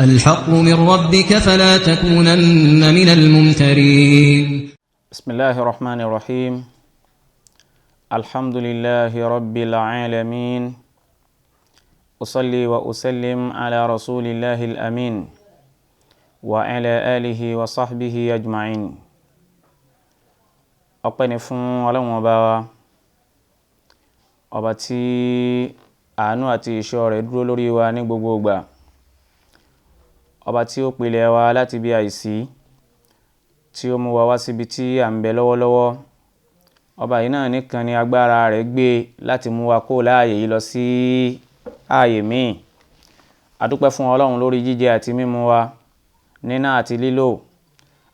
الحق من ربك فلا تكونن من الممترين. بسم الله الرحمن الرحيم. الحمد لله رب العالمين، أصلي وأسلم على رسول الله الأمين وعلى آله وصحبه أجمعين. Ọpẹ́ ni fún Ọlọ́run ọba wa, ọba tí àánú àti ìṣọ́ rẹ̀ dúró lórí wa ní gbogbo ìgbà, ọba tí ó pilẹ̀ wa láti bí àìsí, tí ó mú wa wá síbi tí à ń bẹ lọ́wọ́lọ́wọ́. Ọba yìí náà nìkan ni agbára rẹ̀ gbé láti mú wa kó láàyè yìí lọ sí ààyè míì. A dúpẹ́ fún Ọlọ́run lórí jíjẹ àti mímu wa, níná àti lílò.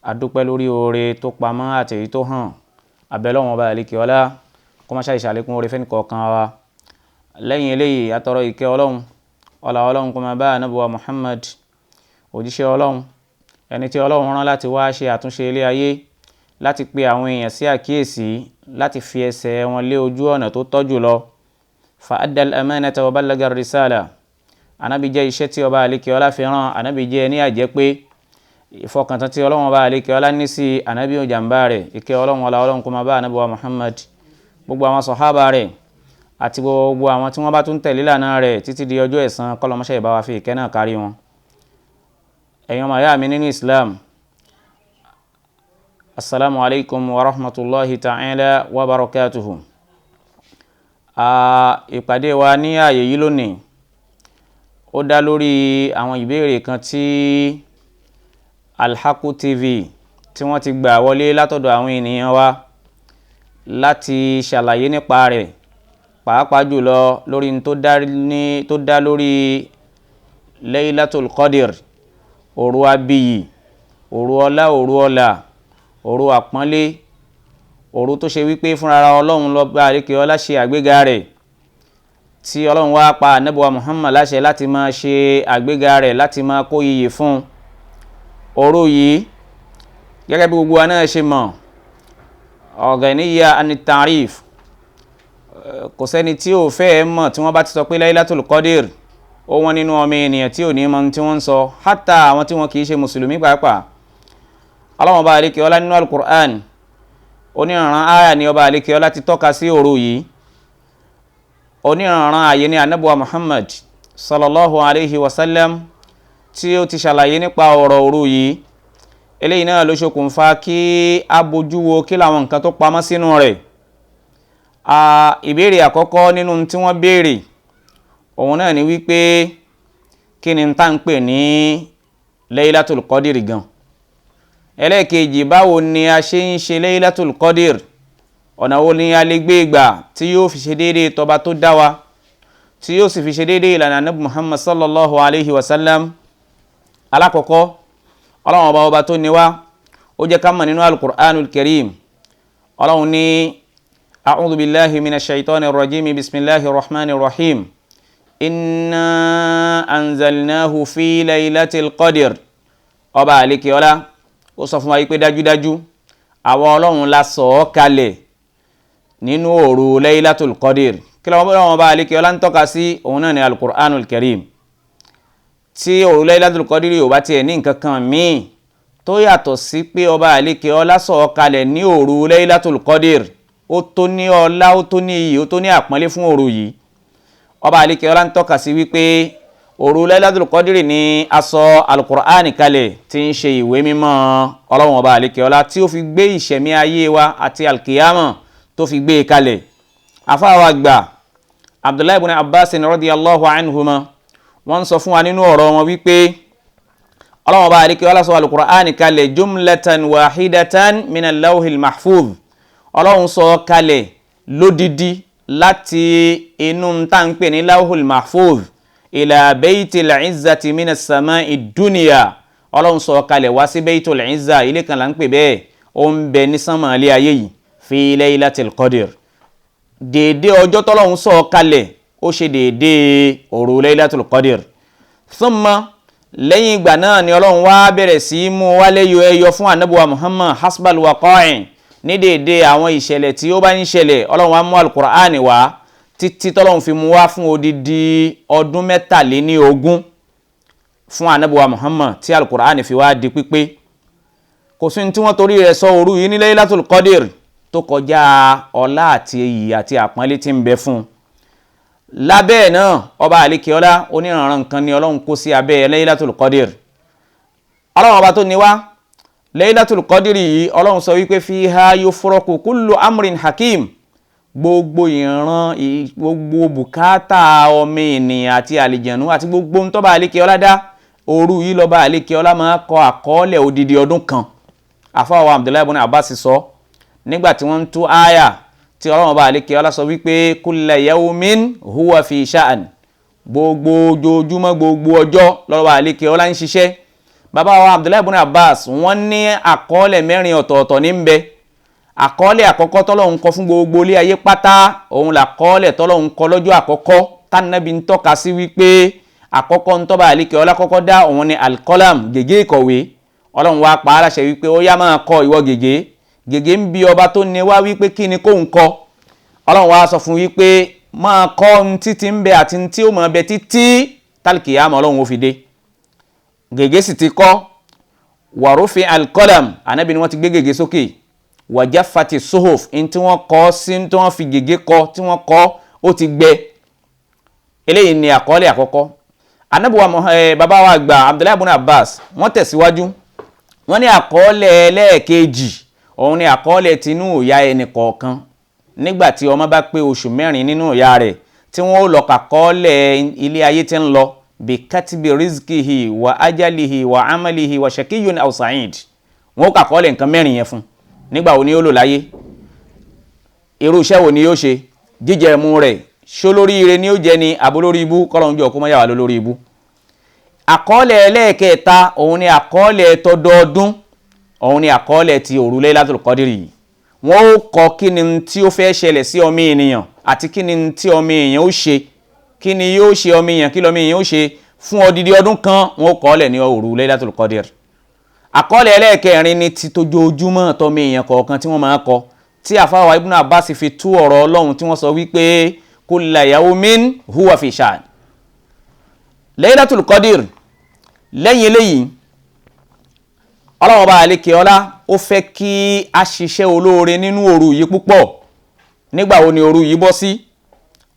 A dúpẹ́ lórí oore tó pamọ́ àti èyí tó hàn. A bẹ̀ Ọlọ́run ọba àlekè ọlá kó má ṣàì ṣàlékún oore fẹ́ni kọ̀ọ̀kan wa. Lẹ́yìn eléyìí, a tọrọ ìkẹ́ Ọlọ́run, ọlá Ọlọ́run kó máa bá ànábì wa Muhammad, òjíṣẹ́ Ọlọ́run, ẹni tí Ọlọ́run rán láti wá ṣe àtúnṣe ilé ayé, láti pe àwọn èèyàn sí àkíyèsí, láti fi ẹsẹ̀ wọn lé ojú ọ̀nà tó tọ́ jùlọ. Fa addal amanata wa ballaga risala. Ànábì jẹ́ iṣẹ́ tí ọba àlekè ọlá fi rán. Ànábì jẹ́ ní àjẹ́ pé ìfọkàntán tí Ọlọ́run ọba àlekè ọlá ní sí ànábì ò jàǹbá rẹ̀. Ìkẹ́ Ọlọ́run, ọlá Ọlọ́run kó máa bá ànábì wa Muhammad, gbogbo àwọn sọ̀hábà rẹ̀ àti gbogbo àwọn tí wọ́n bá tún tẹ̀lé ìlànà rẹ̀ títí di ọjọ́ ẹ̀san, kọ́lọ́mọṣẹ́ ìbá wa fi ìkẹ́ náà kárí wọn. Ẹ̀yin ọmọ ìyá mi nínú Islam, assalamu alaikum wa rahmatulahi ta'ala wa barakatuhu. Ìpàdé wa ní ààyè yìí lónìí ó dá lórí àwọn ìbéèrè kan tí Alhaqu TV tí wọ́n ti gbà wọlé látọ̀dọ̀ àwọn ènìyàn wa láti ṣàlàyé nípa rẹ̀, pàápàá jùlọ lórí tó dá lórí Laylatul Qadr, òru abiyì, òru ọlá, òru ọlà, òru àpọ́nlé, òru tó ṣe wípé fúnra Ọlọ́run lọ́ba àríkè ọlá ṣe àgbéga rẹ̀, tí Ọlọ́run wá pa ànábì wa Muhammad láṣẹ láti máa ṣe àgbéga rẹ̀, láti máa kó iyì fún òru yìí. Gẹ́gẹ́ bí gbogbo wa náà ṣe mọ̀, ọ̀gànníyà ani tarif, kò sẹ́ni tí ò fẹ́ mọ̀ tí wọ́n bá ti sọ pé Laylatul Qadr, ó wọ́n nínú ọmọ ènìyàn tí ò ní mọ̀ tí wọ́n ń sọ, hátà àwọn tí wọ́n kì í ṣe mùsùlùmí pàápàá. Ọlọ́run ọba àlekè ọlá nínú Al-Qur'an, oníranran àyà ni ọba àlekè ọlá ti tọ́ka sí òru yìí. Oníranran àyè ni ànábì wa Muhammad sallallahu alayhi wa sallam tí ó ti ṣàlàyé nípa ọ̀rọ̀ òru yìí. Eléyìí náà ló ṣokùnfà kí a bójú wo kí làwọn nǹkan tó pamọ́ sínú rẹ̀. Ìbéèrè àkọ́kọ́ nínú tí wọ́n béèrè òun náà ni wípé kí ni tá ń pè ní Laylatul Qadr gan. Ẹlẹ́ẹ̀kejì, báwo ni a ṣe ń ṣe Laylatul Qadr, ọ̀nà wo ni a lè gbé gbà tí yóò fi ṣe déédéé tọba tó dá wa, tí yóò sì fi ṣe déédéé ìlànà Ànábì Muhammad sallallahu alayhi wa sallam. Alákọ̀ọ́kọ́, Ọlọ́run ọba ọba tó ní wá, ó jẹ́ ká mọ̀ nínú Al-Qur'anul Karim. Ọlọ́run ní a'udhu billahi minash shaitanir rajim, bismillahir rahmanir rahim, inna anzalnahu fi laylatil qadr. Ọba àlekè ọlá ó sọ fún wa pé dájúdájú àwọn Ọlọ́run la sọ̀ ọ́ kalẹ̀ nínú òru Laylatul Qadr. Kí lọ́wọ́ ọba àlekè ọlá ń tọ́ka sí? Òun náà ní Al-Qur'anul Karim. Tí òru Laylatul Qadr ò bá tiẹ̀ ní nǹkan kan míì tó yàtọ̀ sí pé ọba àlekè ọlá sọ̀ ọ́ kalẹ̀ ní òru Laylatul Qadr, ó tó ní ọlá, ó tó ní iyì, ó tó ní àpọ́nlé fún òru yìí. Ọba àlekè ọlá ń tọ́ka sí wípé òru Laylatul Qadr ní a sọ Al-Qur'ani kalẹ̀, tí ń ṣe ìwé mímọ́ Ọlọ́run ọba àlekè ọlá, tí ó fi gbé ìṣẹ̀mí ayé wa àti alkiyama tó fi gbé e kalẹ̀. Àfáà àgbà Abdullahi ibn Abbas radiyallahu anhuma, wọ́n sọ fún wa nínú ọ̀rọ̀ wọn wípé Ọlọ́run ọba àlekè ọlá sọ Al-Qur'ani kalẹ̀ jumlatan wahidatan minal lawhil mahfuz. Ọlọ́run sọ kalẹ̀ lódidi láti inú tá ń pè ní lawhul mahfuz ila baitil izzati minas sama'i dunya. Ọlọ́run sọ kalẹ̀ wá sí baitul izza, ilé kan là ń pè bẹ́ẹ̀, ó ń bẹ ní sánmà ilé ayé yìí, fi laylatil qadr. Déédé ọjọ́ tọ́lọ́run sọ kalẹ̀ ó ṣe déédé òru laylatul qadr. Thumma, lẹ́yìn ìgbà náà ni Ọlọ́run wá bẹ̀rẹ̀ sí í mú wálé yọ ẹyọ fún ànábì wa Muhammad hasbal waqa'i, ní déédé àwọn ìṣẹ̀lẹ̀ tí ó bá ń ṣẹlẹ̀. Ọlọ́run wá mú Al-Qur'ani wá títí tọ́lọ́run fi mú wá fún odidi ọdún 23. fún anabuwa Muhammad tí alukur'an fi wá di pípé. Kò sí ní tí wọ́n torí rẹ̀ sọ òru yìí ní Laylatul Qadr tó kọjá ọlá àti iyì àti àpọ́nlé tí ń bẹ fún un. Lábẹ́ ẹ̀ náà, ọba àlekèọ́lá oníranran nǹkan ni Ọlọ́run kó sí abẹ́ Laylatul Qadr. Ọlọ́run ọba tó ní wá Laylatul Qadr yìí, Ọlọ́run sọ wípé fiha yufraku kullu amrin hakim, gbogbo ìran, gbogbo bùkátà ọmọ ènìyàn àti àlìjẹ̀nú àti gbogbo ń tọ́ba àlekèọ́lá dá, òru yìí lọ́ba àlekèọ́lá máa kọ àkọọ́lẹ̀ odidi ọdún kan. Àfọwọ́ Abdullahi ibn Abbas sọ nígbà tí wọ́n ń tú àyà tí Ọlọ́run ọba àlekèọ́lá sọ wípé kulla yawmin huwa fi sha'an, gbogbo ojoojúmọ́, gbogbo ọjọ́ lọ́ba àlekèọ́lá ń ṣiṣẹ́. Bàbá wa Abdullahi ibn Abbas wọ́n ní àkọọ́lẹ̀ mẹ́rin ọ̀tọ̀ọ̀tọ̀ ní ń bẹ. Àkọọ́lẹ̀ àkọ́kọ́ tọ́lọ́hun kọ fún gbogbo ilé ayé pátá, òun làkọọ́lẹ̀ tọ́lọ́hun kọ lọ́jọ́ àkọ́kọ́ tánàbí ń tọ́ka sí wípé àkọ́kọ́ ń tọ́ba àlekèọ́lá kọ́kọ́ dá òun ni alqalam, gègé ìkọ̀wé. Ọlọ́run wá pa á láṣẹ wípé ó yá máa kọ ìwọ gègé. Gègé ń bi ọba tó ní wá wípé kí ni kóun kọ. Ọlọ́run wá sọ fún wípé máa kọ ohun títí ń bẹ àti tí ó máa bẹ títí tálkìyámà Ọlọ́run ó fi dé. Gègé sì ti kọ́. Wàrúfin alqalam, ànábì ni wọ́n ti gbé gègé sókè. Wàjáfàtì suhuf, ní tí wọ́n kọ́ sí, tí wọ́n fi gègé kọ, tí wọ́n kọ́ ó ti gbẹ. Eléyìí ni àkọọ́lẹ̀ àkọ́kọ́. Ànábì wa bàbá wa àgbà Abdullahi ibn Abbas wọ́n tẹ̀síwájú, wọ́n ní àkọọ́lẹ̀ ẹlẹ́ẹ̀kejì òun ni àkọọ́lẹ̀ tinú ìyá ẹnì kọ̀ọ̀kan nígbà tí ọmọ bá pé oṣù mẹ́rin nínú ìyá rẹ̀, tí wọ́n ó lọ kàkọọ́lẹ̀ ilé ayé tí ń lọ bí katibi rizkihi wa ajalihi wa amalihi wa shakiyun aw sa'id. Wọ́n ó kàkọọ́lẹ̀ nǹkan mẹ́rin yẹn fún. Nígbà wo ni yóò lò láyé, irú iṣẹ́ wo ni yóò ṣe, jíjẹ mu rẹ̀ ṣó lórí ire ni ó jẹ ni àbó lórí ibú, kọ́lọ́hún jọ kó má yà wá lórí ibú. Àkọọ́lẹ̀ ẹlẹ́ẹ̀kẹta òun ni àkọọ́lẹ̀ tọdọọdún, òun ni àkọọ́lẹ̀ ti òru Laylatul Qadr yìí. Wọ́n ó kọ kí ni tí ó fẹ́ ṣẹlẹ̀ sí ọmọ ènìyàn àti kí ni tí ọmọ èèyàn ó ṣe, kí ni yóò ṣe ọmọ èèyàn, kí lọmọ èèyàn ó ṣe fún odidi ọdún kan, wọ́n ó kọ́ọ́lẹ̀ ní òru Laylatul Qadr. Àkọọ́lẹ̀ ẹlẹ́ẹ̀kẹrin ni ti tójoojúmọ́ tọmọ èèyàn kọ̀ọ̀kan tí wọ́n máa kọ, tí àfáwà Ibn Abbas fi tú ọ̀rọ̀ Ọlọ́run tí wọ́n sọ wípé kulla yawmin huwa fi sha'n. Laylatul Qadr lẹ́yìn eléyìí, Ọlọ́run ọba àlekèọ́lá ó fẹ́ kí a ṣiṣẹ́ olóore nínú òru yìí púpọ̀. Nígbà wo ni òru yìí bọ́ sí?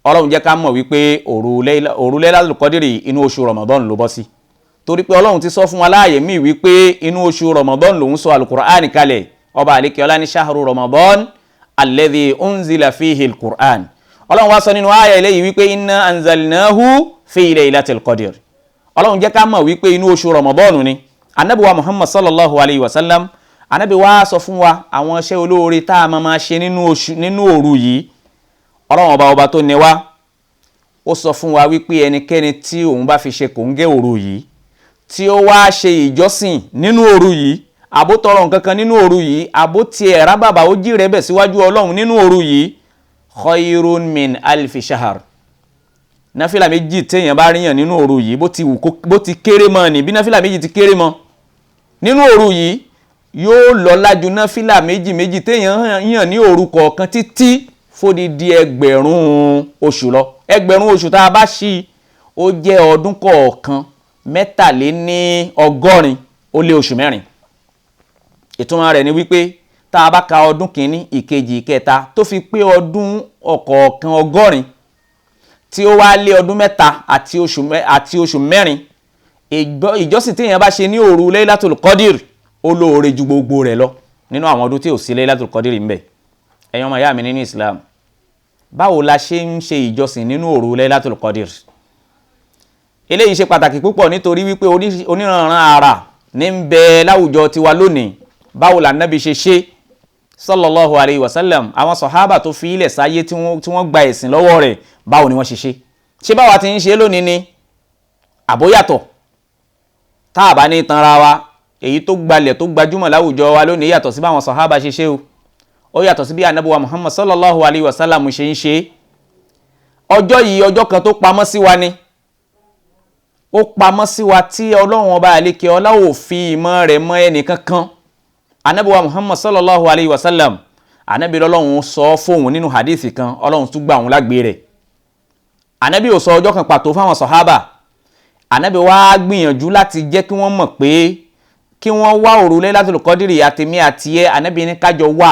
Ọlọ́run jẹ́ ká mọ̀ wípé òru Laylatul Qadr inú oṣù Ramadan ló bọ́ sí, torí pé Ọlọ́run ti sọ fún wa láàyè míì wípé inú oṣù Ramadan lòun sọ alukur'an kalẹ̀. Ọba àlekèọ́lá ní shahru Ramadan alladhi unzila fihi alukur'an. Ọlọ́run wá sọ nínú àyà eléyìí wípé inna anzalnahu fi laylatil qadr. Ọlọ́run jẹ́ ká mọ̀ wípé inú oṣù Ramadan ni. Ànábì wa Muhammad sallallahu alayhi wa sallam, Ànábì wa sọ fún wa àwọn iṣẹ́ olóore tá a máa ṣe nínú òru yìí. Ọlọ́run ọba ọba tó ní wá ó sọ fún wa wípé ẹnikẹ́ni tí òun bá fi ṣe kòńgẹ́ òru yìí, tí ó wá ṣe ìjọsìn nínú òru yìí, àbó tọrọ nǹkan kan nínú òru yìí, àbó tiẹ̀ rábàbà ó jí rẹ̀ bẹ̀ síwájú Ọlọ́run nínú òru yìí, khayrun min alfi shahar. Náfìlà méjì téèyàn bá ríyàn nínú òru yìí, bó ti kéré mọ́ ni, bí náfìlà méjì ti kéré mọ́ nínú òru yìí, yóò lọ́lá ju náfìlà méjì méjì téèyàn yàn ní òru kọ̀ọ̀kan títí fódìdí ẹgbẹ̀rún oṣù lọ. Ẹgbẹ̀rún oṣù tá a bá ṣí, ó jẹ́ ọdún kọ̀ọ̀kan 83 ó lé oṣù mẹ́rin. Ìtumọ̀ rẹ̀ ni wípé tá a bá ka ọdún kìíní, ìkejì, ìkẹta tó fi pé ọdún ọ̀kọ̀ọ̀kan 80 tí ó wá lé ọdún 3 àti oṣù mẹ́rin, ìjọsìn tí èèyàn bá ṣe ní òru Laylatul Qadr ó lóore ju gbogbo rẹ̀ lọ nínú àwọn ọdún tí ò sí Laylatul Qadr ń bẹ. Ẹ̀yin ọmọ ìyá mi nínú Islam, báwo la ṣe ń ṣe ìjọsìn nínú òru Laylatul Qadr? Eléyìí ṣe pàtàkì púpọ̀ nítorí wípé oníranran àrà ní ń bẹ láwùjọ tiwa lónìí. Báwo la Nábì ṣe ṣe sallallahu alayhi wa sallam, àwọn sọ̀hábà tó fi ilẹ̀ sáyé tí wọ́n gba ẹ̀sìn lọ́wọ́ rẹ̀, báwo ni wọ́n ṣe ṣe? Ṣé báwa ti ń ṣe lónìí ni àbóyàtọ̀? Tá a bá ní tanra wa, èyí tó gbalẹ̀ tó gbajúmọ̀ láwùjọ wa lónìí yàtọ̀ sí báwọn sọ̀hábà ṣe ṣe o, ó yàtọ̀ sí bí Ànábì wa Muhammad sallallahu alayhi wa sallam ṣe ń ṣe. Ọjọ́ yìí ọjọ́ kan tó pamọ́ sí wa ni, ó pamọ́ sí wa tí Ọlọ́run ọba àlekè ọlá ò fi ìmọ̀ rẹ̀ mọ́ ẹnì kankan. Ànábì wa Muhammad sallallahu alayhi wa sallam, Ànábì lọ́lọ́run sọ fóun nínú hadithi kan, Ọlọ́run tún gbà òun lágbè rẹ̀. Ànábì ò sọ ọjọ́ kan pàtó fáwọn sọ̀hábà. Ànábì wá gbìyànjú láti jẹ́ kí wọ́n mọ̀ pé kí wọ́n wá òru Laylatul Qadri àtèmi àti ẹ, Ànábì ní kájọ wá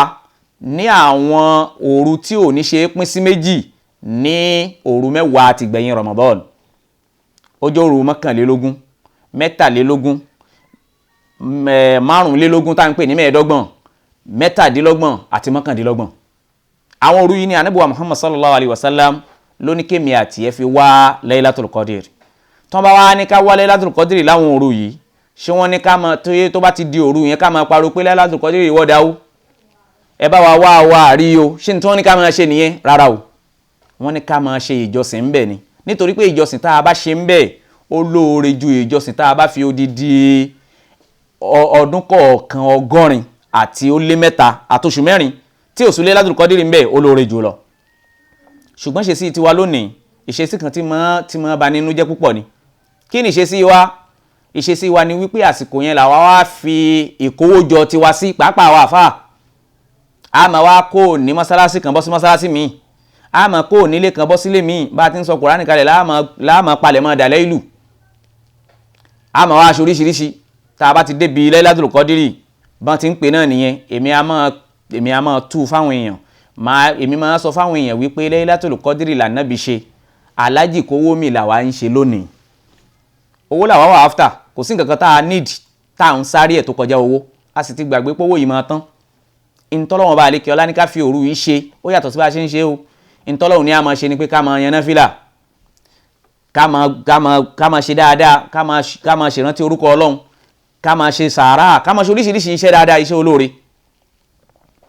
ní àwọn òru tí ò ní ṣe é pín sí méjì ní òru 10 àti gbẹ̀yìn Ramadan. Ó jẹ́ òru 21, 23, 25 tá à ń pè ní 25, 27 àti 29. Àwọn òru yìí ni Ànábì wa Muhammad sallallahu alayhi wa sallam ló ní kémi àti ẹ fi wá Laylatul Qadr. Tán bá wá ní ká wá Laylatul Qadr láwọn òru yìí, ṣé wọ́n ní ká máa tó bá ti di òru yẹn ká máa pariwo pé Laylatul Qadr ìwọ́dà ó, ẹ bá wa wá wa rí o, ṣé ní tí wọ́n ní ká máa ṣe nìyẹn? Rárá o, wọ́n ní ká máa ṣe ìjọsìn ńbẹ̀ ni, nítorí pé ìjọsìn tá a bá ṣe ńbẹ̀ ó lóore ju ìjọsìn tá a bá fi odidi ọdún kọ̀ọ̀kan 83 àti oṣù 4 tí òṣù Laylatul Qadr ńbẹ̀ ó lóore jù lọ. Ṣùgbọ́n ṣe sí tiwa lónìí, ìṣesí kan tí mọ́ ba nínú jẹ́ púpọ̀ ni. Kí ni ìṣesí wa? Ìṣesí wa ni wípé àsìkò yẹn làwa wá fi ìkówójọ tiwa sí, pàápàá wa àfáà. A máa wá kó ní mọ́sálásí kan bọ́ sí mọ́sálásí míì, a máa kó nílé kan bọ́ sílé míì, bá a ti ń sọ Kùránì kalẹ̀ láàmà palẹ̀ mọ́ dàlẹ́ ìlú, a máa wá aṣọ oríṣiríṣi. Tá a bá ti débi Laylatul Qadri bọ́n ti ń pè náà nìyẹn, èmi a máa tú fáwọn èèyàn, èmi máa sọ fáwọn èèyàn wípé Laylatul Qadri lànàbí ṣe, alájì kówó mi làwa ń ṣe lónìí. Owó làwa wà after, kò sí nǹkan kan tá a need tá a ń sáré ẹ̀ tó kọjá owó, a sì ti gbàgbé pé owó yìí máa tán. Ntọ́lọ́wọ́n bá àlékè ọlá ní ká fi òru yìí ṣe ó yàtọ̀ sí bá a ṣe ń ṣe o. Ntọ́lọ́wọ́n ní a máa ṣe ni pé ká máa yan náfìlà, ká máa ṣe dáadáa, ká máa ṣèrántí orúkọ Ọlọ́run, ká máa ṣe sàárà, ká máa ṣe oríṣiríṣi iṣẹ́ dáadáa, iṣẹ́ olóore.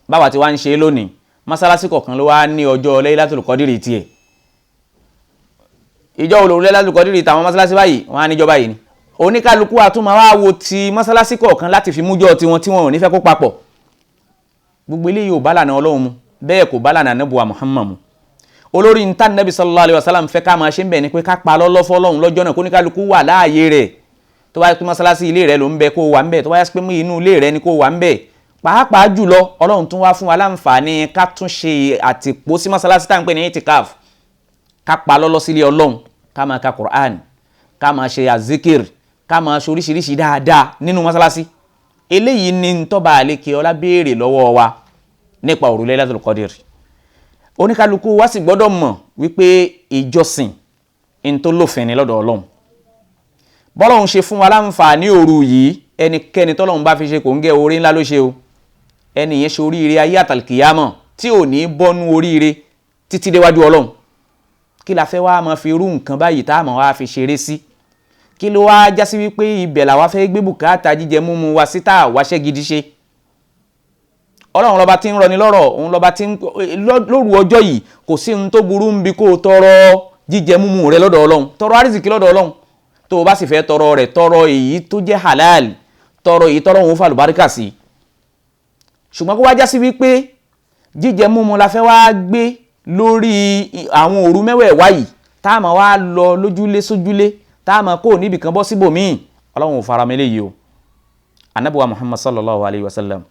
Báwa ti wá ń ṣe lónìí, mọ́sálásí kọ̀ọ̀kan ló wá ní ọjọ́ Laylatul Qadri tiẹ̀. Ìjọ olóru Laylatul Qadri tàwọn mọ́sálásí báyìí wọ́n á níjọ báyìí ni. Oníkálukú àtúmọ̀ wá wo ti mọ́sálásí kọ̀ọ̀kan láti fi mújọ́ tiwọn tí wọn ò ní fẹ́ kó papọ̀. Gbogbo eléyìí ò bá lànà Ọlọ́run mu, bẹ́ẹ̀ kò bá lànà Ànábì wa Muhammad mu. Olórí níta Nàbí sallallahu alayhi wa sallam fẹ́ ká máa ṣe ń bẹ̀ ni pé ká pa lọ́lọ́ fọ́lọ́run lọ́jọ́ náà, kóníkálukú wà láàyè rẹ̀. Tó bá yẹ pé mọ́sálásí ilé rẹ̀ ló ń bẹ kó wà ń bẹ̀, tó bá yẹ pé inú ilé rẹ̀ ni kó wà ń bẹ̀. Pàápàá jùlọ Ọlọ́run tún wá fún wa láǹfààní ká tún ṣe àtìpó sí mọ́sálásí tá à ń pè ní itikaf, ká pa lọ́lọ́ sílé Ọlọ́run, ká máa ka Qur'an, ká máa ṣe azikir, ká máa ṣe oríṣiríṣi dáadáa nínú mọ́sálásí. Eléyìí ni ntọ́ba àlekè ọlá béèrè lọ́wọ́ wa nípa òru Laylatul Qadr. Oníkálukú wa sì gbọ́dọ̀ mọ̀ wípé ìjọsìn ń tó lófin ni lọ́dọ̀ Ọlọ́run. Bọ́lọ́run ṣe fún wa láǹfààní òru yìí, ẹnikẹ́ni tọ́lọ́run bá fi ṣe kò ń gẹ́ oore ńlá ló ṣe o. Ẹni yẹn ṣe oríire ayé àtàlùkìyámọ̀ tí ò ní bọ́nú oríire títí déwájú Ọlọ́run. Kí la fẹ́ wá máa fi irú nǹkan báyìí tá a máa wá fi ṣeré sí? Kí ló wá já sí wípé ibẹ̀ làwa fẹ́ gbé bùkátà jíjẹ múmu wa sí tá a wáṣẹ́ gidi ṣe? Ọlọ́run lọ́ba tí ń rọni lọ́rọ̀, òun lọ́ba tí ń lóru ọjọ́ yìí kò sí ohun tó burú ń bi kó o tọrọ jíjẹ múmu rẹ lọ́dọ̀ Ọlọ́run, tọrọ àrísìkí lọ́dọ̀ Ọlọ́run. Tó o bá sì fẹ́ tọrọ rẹ̀, tọrọ èyí tó jẹ́ halal, tọrọ èyí tọrọ òun fàlùbáríkà sí. Ṣùgbọ́n kó wá já sí wípé jíjẹ múmu la fẹ́ wá gbé lórí àwọn òru mẹ́wẹ̀ẹ̀wá yìí tá a máa wá lọ lójúlé sójúlé, tá a máa kó níbì kan bọ́ síbòmíì, Ọlọ́run ò fara mọ́ eléyìí o. Ànábì wa Muhammad sallallahu alayhi wa sallam,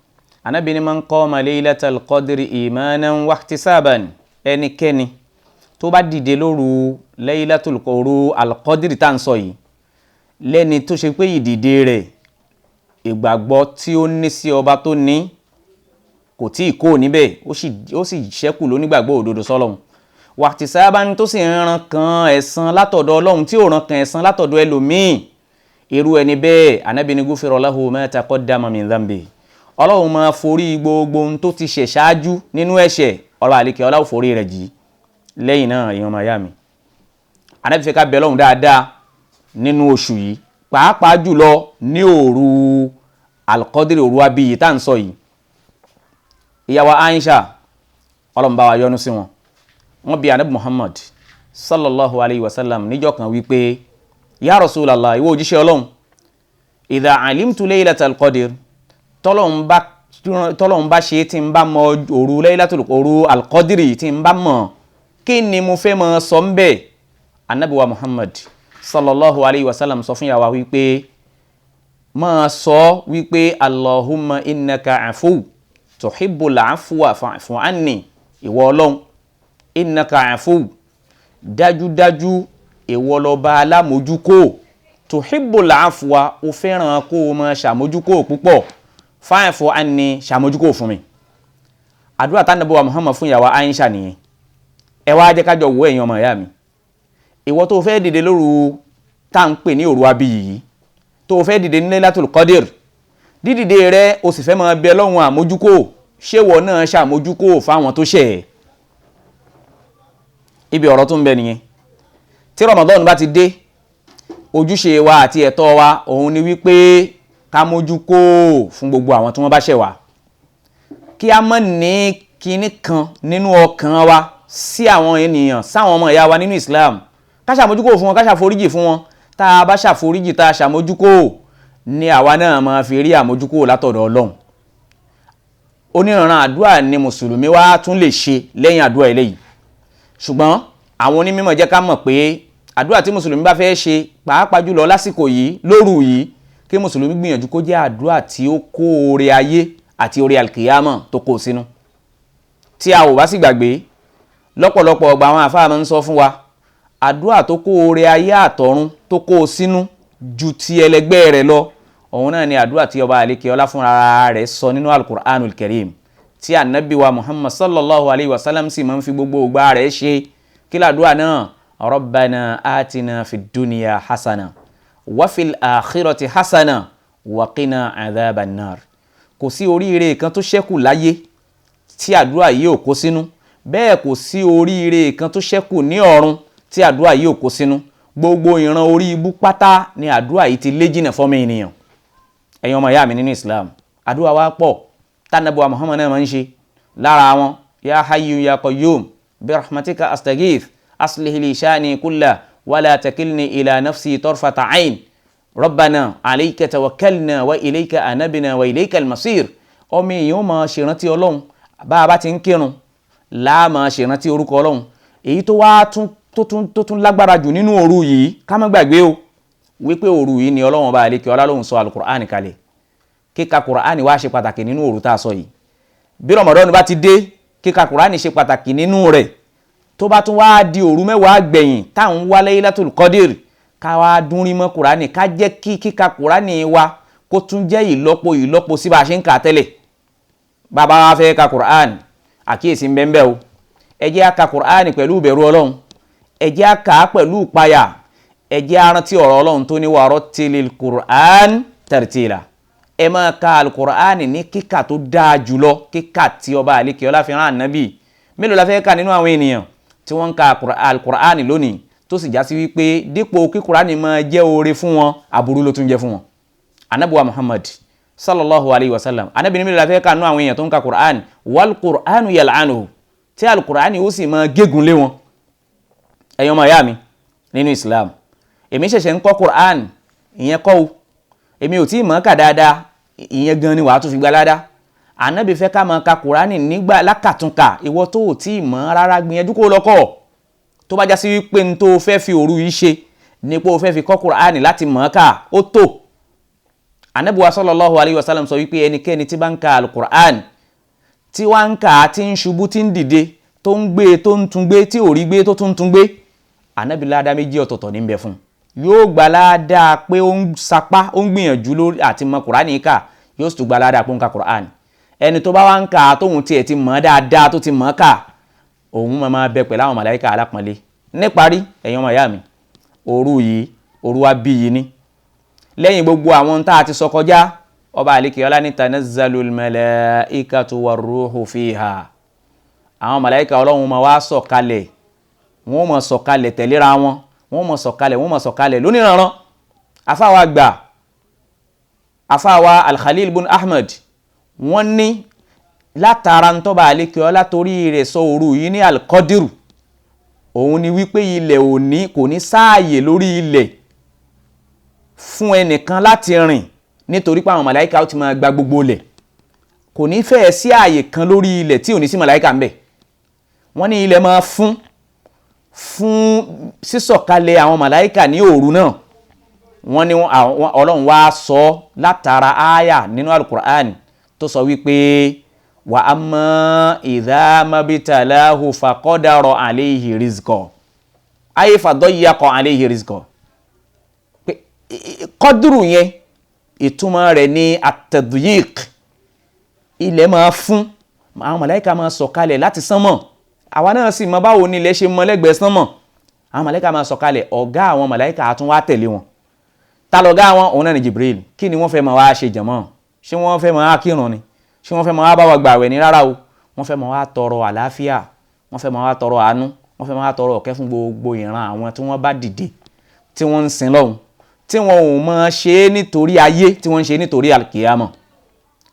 Ànábì ní man qama laylatal qadri imanan wa ihtisaban, ẹnikẹ́ni tó bá dìde lóru laylatul òru al-qadri tá à ń sọ yìí, lẹ́ni tó ṣe pé ìdìde rẹ̀ ìgbàgbọ́ tí ó ní sí ọba tó ní kò tí ì kó níbẹ̀, ó sì ṣẹ́kù lónígbàgbọ́ òdodo sọ́lọ́hun, wahtisaban tó sì ń ran kan ẹ̀san látọ̀dọ̀ Ọlọ́run tí ò ran kan ẹ̀san látọ̀dọ̀ ẹlòmíì, irú ẹni bẹ́ẹ̀ Ànábì ní gufira lahu ma taqaddama min dhanbi, Ọlọ́run máa forí gbogbo ohun tó ti ṣẹ̀ ṣáájú nínú ẹ̀ṣẹ̀, ọlọ́ àlekè ọlá ò forí rẹ̀ jì. Lẹ́yìn náà èèyàn máa yá mi, Ànábì fẹ́ ká bẹ Ọlọ́run dáadáa nínú oṣù yìí, pàápàá jùlọ ní òru Al-Qadri, òru abiyì tá à ń sọ yìí. Ìyàwó Aisha, Ọlọ́run bá wa yọ́nú sí wọn, wọ́n bi Ànábì Muhammad sallallahu alayhi wa sallam níjọ́ kan wípé ya Rasulallah, ìwọ òjíṣẹ́ Ọlọ́run, idha alimtu laylatal qadr, tọ́lọ́run bá ṣe tí n bá mọ òru laylatul òru al-qadri tí n bá mọ̀, kí ni mo fẹ́ mọ sọ ń bẹ̀? Ànábì wa Muhammad sallallahu alayhi wa sallam sọ fún ìyàwó wípé máa sọ wípé Allahumma innaka afu tuhibbul afwa fa'fu anni, ìwọ Ọlọ́run innaka afu, dájúdájú ìwọ lọba alámójúkò, Tuhibbul afwa, ó fẹ́ràn kó o máa ṣàmójúkò púpọ̀, fa'fu anni, ṣàmójúkò fún mi. Àdúrà tá Ànábì wa Muhammad fún ìyàwó Aisha nìyẹn. Ẹ wá jẹ́ kájọ wo ẹ̀yin ọmọ ìyá mi, ìwọ tó fẹ́ dìde lóru tá à ń pè ní òru abiyì yìí, tó fẹ́ dìde ní Laylatul Qadr, dídìde rẹ o sì fẹ́ máa bẹ Ọlọ́run àmójúkò, ṣéwọ náà ṣàmójúkò fáwọn tó ṣẹ̀ ẹ́? Ibi ọ̀rọ̀ tó ń bẹ nìyẹn. Tí Ramadan bá ti dé, ojúṣe wa àti ẹ̀tọ́ wa òun ni wípé ká mójúkò fún gbogbo àwọn tí wọ́n bá ṣẹ̀ wá, kí a má ní kinní kan nínú ọkàn wa sí àwọn ènìyàn, sáwọn ọmọ ìyá wa nínú Islam, ká ṣàmójúkò fún wọn, ká ṣàforíjì fún wọn. Tá a bá ṣàforíjì, tá a ṣàmójúkò, ni àwa náà máa fi rí àmójúkò látọ̀dọ̀ Ọlọ́run. Oníranran àdúrà ni mùsùlùmí wa tún lè ṣe lẹ́yìn àdúrà eléyìí. Ṣùgbọ́n àwọn onímọ̀ jẹ́ ká mọ̀ pé àdúrà tí mùsùlùmí bá fẹ́ ṣe, pàápàá jùlọ lásìkò yìí, lóru yìí, kí mùsùlùmí gbìyànjú kó jẹ́ àdúrà tí ó kó oore ayé àti oore alkiyama tó kó sínú. Tí a ò bá sì gbàgbé, lọ́pọ̀lọpọ̀ ọgbà àwọn àfáà máa ń sọ fún wa, àdúrà tó kó oore ayé àtọ̀run tó kó sínú ju ti ẹlẹgbẹ́ rẹ̀ lọ, òun náà ni àdúrà tí ọba àlekè ọlá fúnra rẹ̀ sọ nínú Al-Qur'anul Karim, tí ànábì wa Muhammad sallallahu alayhi wa sallam sì máa ń fi gbogbo ògbà rẹ̀ ṣe. Kí làdúrà náà? Rabbana atina fid dunya hasana wa fil akhirati hasana wa qina adhaban nar. Kò sí oríire kan tó ṣẹ́kù láyé tí àdúrà yìí ò kó sínú, bẹ́ẹ̀ kò sí oríire kan tó ṣẹ́kù ní ọ̀run tí àdúrà yìí ò kó sínú. Gbogbo ìran orí ibú pátá ni àdúrà yìí ti lé jìnà fọ́mọ ènìyàn. Ẹ̀yin ọmọ ìyá mi nínú Islam, àdúrà wa pọ̀ tánàbí wa Muhammad náà máa ń ṣe. Lára wọn, ya hayyu ya qayyum bi rahmatika astaghith aslih li shani kulla wala takilni ila nafsi tarfata ayn rabbana alayka tawakkalna wa ilayka anabna wa ilayka almasir. Ọmọ èèyàn ó máa ṣèrántí Ọlọ́run. Bá a bá ti ń kírun láà máa ṣèrántí orúkọ Ọlọ́run. Èyí tó wá tó tún lágbára jù nínú òru yìí, ká má gbàgbé o wípé òru yìí ni Ọlọ́run bá àlékè ọlá lóhùn sọ alukur'an kalẹ̀. Kíka kur'an wá ṣe pàtàkì nínú òru tá a sọ yìí. Bí Ramadan bá ti dé, kíka kur'an ṣe pàtàkì nínú rẹ̀. Tó bá tún wá di òru mẹ́wàá gbẹ̀yìn tá à ń wá Laylatul Qadr, ká wá dúnrí mọ́ kur'an, ká jẹ́ kí kíka kur'an wa kó tún jẹ́ ìlọ́po ìlọ́po sí bá a ṣe ń kà tẹ́lẹ̀. Bàbá wa fẹ́ ka kur'an, àkíyèsí ń bẹ ń bẹ o. Ẹ jẹ́ á ka kur'an pẹ̀lú ìbẹ̀rù Ọlọ́run, ẹ jẹ́ á kà á pẹ̀lú ìpayà, ẹ jẹ́ á rántí ọ̀rọ̀ Ọlọ́run tó ní wa rattilil Qur'an tartila. Ẹ máa ka alukur'an ní kíkà tó dáa jùlọ, kíkà tí ọba àlekè ọlá fi rán ànábì. Mélòó la fẹ́ kà nínú àwọn ènìyàn tí wọ́n ń ka alukur'an lónìí, tó sì já sí wípé dípò kí kur'an máa jẹ́ oore fún wọn, aburú ló tún jẹ́ fún wọn. Ànábì wa Muhammad sallallahu alayhi wa sallam, ànábì ní mélòó la fẹ́ kà nínú àwọn èèyàn tó ń ka kur'an, wal Qur'anu yal'anuhu, tí alukur'an ó sì máa gégùn lé wọn. Ẹ̀yin ọmọ ìyá mi nínú Islam, èmi ṣẹ̀ṣẹ̀ ń kọ́ Qur'an, ìyẹn kọ́ o, èmi ò tí ì mọ̀ ká dáadáa, ìyẹn gan ni wàá tún fi gba ládá. Ànábì fẹ́ ká máa ka Qur'an nígbà lákàtúnkà. Ìwọ tó ò tí ì mọ̀ rárá, gbìyànjú kó lọ kọ́. Tó bá já sí wípé n tó fẹ́ fi òru yìí ṣe ni pé o fẹ́ fi kọ́ Qur'an láti mọ̀ ká, ó tó. Ànábì wa sallallahu alayhi wa sallam sọ wípé ẹnikẹ́ni tí bá ń ka al-Qur'an, tí wá ń kà á, tí ń ṣubú, tí ń dìde, tó ń gbé, tó ń tún gbé, tí ò rí gbé, tó tún tún gbé, Ànábì ládá méjì ọ̀tọ̀ọ̀tọ̀ ní bẹ fún un. Yóò gba ládá pé ó ń sapá, ó ń gbìyànjú lórí àti mọ Kùránì kà, yóò sì tún gba ládá pé ó ń ka Kùránì. Ẹni tó bá wá ń kà tóun tiẹ̀ ti mọ̀ dáadáa, tó ti mọ̀ kà, òun máa bẹ pẹ̀lú àwọn màláíkà alápọ̀nlé. Níparí, ẹ̀yin ọmọ ìyá mi, òru yìí, òru wa bí yìí ni. Lẹ́yìn gbogbo àwọn tá a ti sọ kọjá, ọba àlekè ọlá ní tanazzalul malaikatu warruhu fiha. Àwọn màláíkà Ọlọ́run máa wá sọ̀kalẹ̀, wọ́n máa sọ̀kalẹ̀ tẹ̀léra wọn, wọ́n máa sọ̀kalẹ̀, wọ́n máa sọ̀kalẹ̀ lóníranran. Afáwa gbà, afáwa Al-Khalil bun Ahmad, wọ́n ní látara ntọ́ba àlekè ọlá torí rẹ̀ sọ òru yìí ní Al-Qadr, òun ni wípé ilẹ̀ òní kò ní sáàyè lórí ilẹ̀ fún ẹnìkan láti rìn, nítorí pé àwọn màláíkà ó ti máa gba gbogbo ilẹ̀. Kò ní fẹ́ẹ̀ sí ààyè kan lórí ilẹ̀ tí ò ní sí màláíkà ń bẹ̀. Wọ́n ní ilẹ̀ máa fún fún sísọ̀kalẹ̀ àwọn màláíkà ní òru náà. Wọ́n ní Ọlọ́run wá sọ látara ááyà nínú Al-Qur'an tó sọ wípé wa amma idha mabtalahu faqadara alayhi rizqa, ayé fadayyaqa alayhi rizqa, pé Kọ́dùrù yẹn ìtumọ̀ rẹ̀ ní at-tadyiq, ilẹ̀ máa fún, àwọn màláíkà máa sọ̀kalẹ̀ láti sánmọ̀. Àwa náà sì mọ báwo ni ilẹ̀ ṣe mọ lẹ́gbẹ̀ẹ́ sánmọ̀. Àwọn màláíkà máa sọ̀kalẹ̀, ọ̀gá àwọn màláíkà á tún wá tẹ̀lé wọn. Ta lọ̀gá wọn? Òun náà ni Jibril. Kí ni wọ́n fẹ́ máa wá ṣe jàmọ́? Ṣé wọ́n fẹ́ máa kírun ni? Ṣé wọ́n fẹ́ máa bá wa gbààwẹ̀ ni? Rárá o, wọ́n fẹ́ máa wá tọrọ àlàáfíà, wọ́n fẹ́ máa wá tọrọ àánú, wọ́n fẹ́ máa wá tọrọ ọ̀kẹ́ fún gbogbo ìran àwọn tí wọ́n bá dìde, tí wọ́n ń sin lọ́hùn, tí wọn ò máa ṣe é nítorí ayé, tí wọ́n ń ṣe é nítorí alkiyama,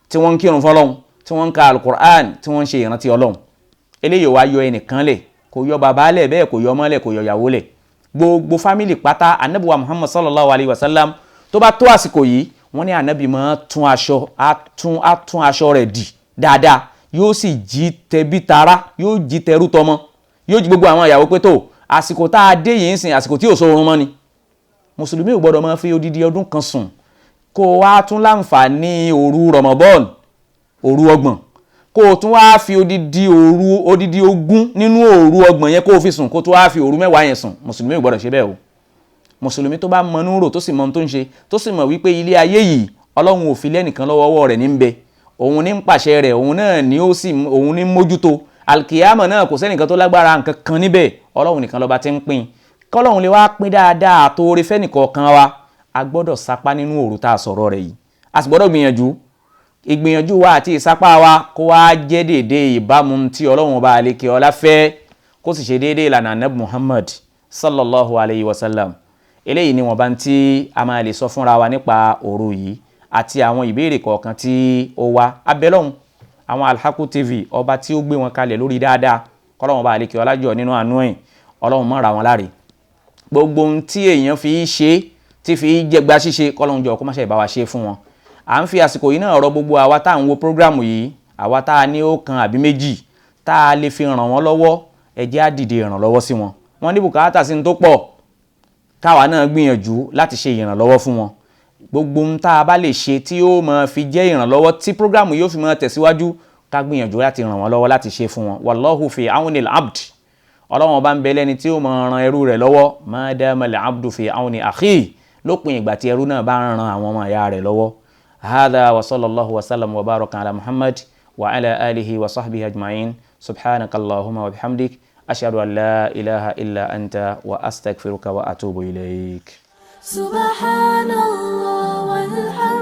tí wọ́n ń kírun fọlọ́hun, tí wọ́n ń ka alukur'an, tí wọ́n ń ṣe ìrántí Ọlọ́hun. Eléyìí wá yọ ẹnìkan lẹ̀, kò yọ bàbá lẹ̀, bẹ́ẹ̀ kò yọ ọmọ lẹ̀, kò yọ ìyàwó lẹ̀, gbogbo fámìlì pátá. Anabi wa Muhammad sallallahu alayhi wa sallam, tó bá tó àsìkò yìí, wọ́n ní anabi máa tún aṣọ, á tún aṣọ rẹ̀ dì dáadáa, yóò sì jí tẹbí tará, yóò jí tẹrú tọmọ, yóò jí gbogbo àwọn ìyàwó pé tó àsìkò tá a dé yìí ń sìn, àsìkò tí ò sóorun mọ́ ni. Mùsùlùmí ò gbọ́dọ̀ máa fi odidi ọdún kan sùn, kó wá tún láǹfààní òru Ramadan, òru 30, kó o tún wá fi odidi òru, odidi 20 nínú òru 30 yẹn kó o fi sùn, kó o tún wá fi òru 10 yẹn sùn. Mùsùlùmí ò gbọ́dọ̀ ṣe bẹ́ẹ̀ o. Mùsùlùmí tó bá mọ núrò, tó sì mọ ohun tó ń ṣe, tó sì mọ̀ wípé ilé ayé yìí Ọlọ́run ò fi lẹ́nìkan lọ́wọ́, ọwọ́ rẹ̀ ní ń bẹ, òun ní ń pàṣẹ rẹ̀, òun náà ní ó sì òun ní mójútó alkiyama náà, kò sẹ́nìkan tó lágbára nǹkan kan níbẹ̀, Ọlọ́run nìkan lọ́ba tí ń pín. Kọ́lọ́run lè wá pín dáadáa àtòore fẹ́nìkọ̀ọ̀kan wa, a gbọ́dọ̀ sapá nínú òru tá a sọ̀rọ̀ rẹ̀ yìí, a sì gbọ́dọ̀ gbìyànjú. Ìgbìyànjú wa àti ìsapá wa kó wá jẹ́ déédéé ìbámu tí Ọlọ́run ọba àlekè ọlá fẹ́, kó sì ṣe déédéé ìlànà Ànábì Muhammad sallallahu alayhi wa sallam. Eléyìí ni wọ́n bá ń tí a máa lè sọ fúnra wa nípa òru yìí àti àwọn ìbéèrè kọ̀ọ̀kan tí ó wá. Abẹ́lọ́hún àwọn Alhaku TV, ọba tí ó gbé wọn kalẹ̀ lórí dáadáa, kọ́lọ́run ọba àlekè ọlá jọ̀ọ́, nínú àánú ẹ̀, Ọlọ́run má ra wọn láre. Gbogbo ohun tí èèyàn fi ṣe, tí fi jẹgba ṣíṣe, kọ́lọ́run jọ̀ọ́ kó má ṣe bá wa ṣe fún wọn. À ń fi àsìkò yìí náà rọ gbogbo àwa tá à ń wo prógrámù yìí, àwa tá a ní ó kan àbí méjì tá a lè fi ràn wọ́n lọ́wọ́, ẹ jẹ́ á dìde ìrànlọ́wọ́ sí wọn. Wọ́n ní bùkátà sí ní tó pọ̀, káwa náà gbìyànjú láti ṣe ìrànlọ́wọ́ fún wọn. Gbogbo ohun tá a bá lè ṣe tí yóò máa fi jẹ́ ìrànlọ́wọ́, tí prógrámù yóò fi máa tẹ̀síwájú, ká gbìyànjú láti ràn wọ́n lọ́wọ́ láti ṣe fún wọn. Wallahu fi awnil abd, Ọlọ́run bá ń bẹ lẹ́ni tí ó máa ran ẹrú rẹ̀ lọ́wọ́. Ma dama al-abdu fi awni akhi, lópin ìgbà tí ẹrú náà bá ń ran àwọn ọmọ ìyá rẹ̀ lọ́wọ́. Hadha wa sallallahu wa sallam wa baraka ala Muhammad wa ala alihi wa sahbihi ajma'in. Subhanaka allahumma wa bihamdik, ashhadu an la ilaha illa anta wa astaghfiruka wa atubu ilayk. سبحان الله والحمد.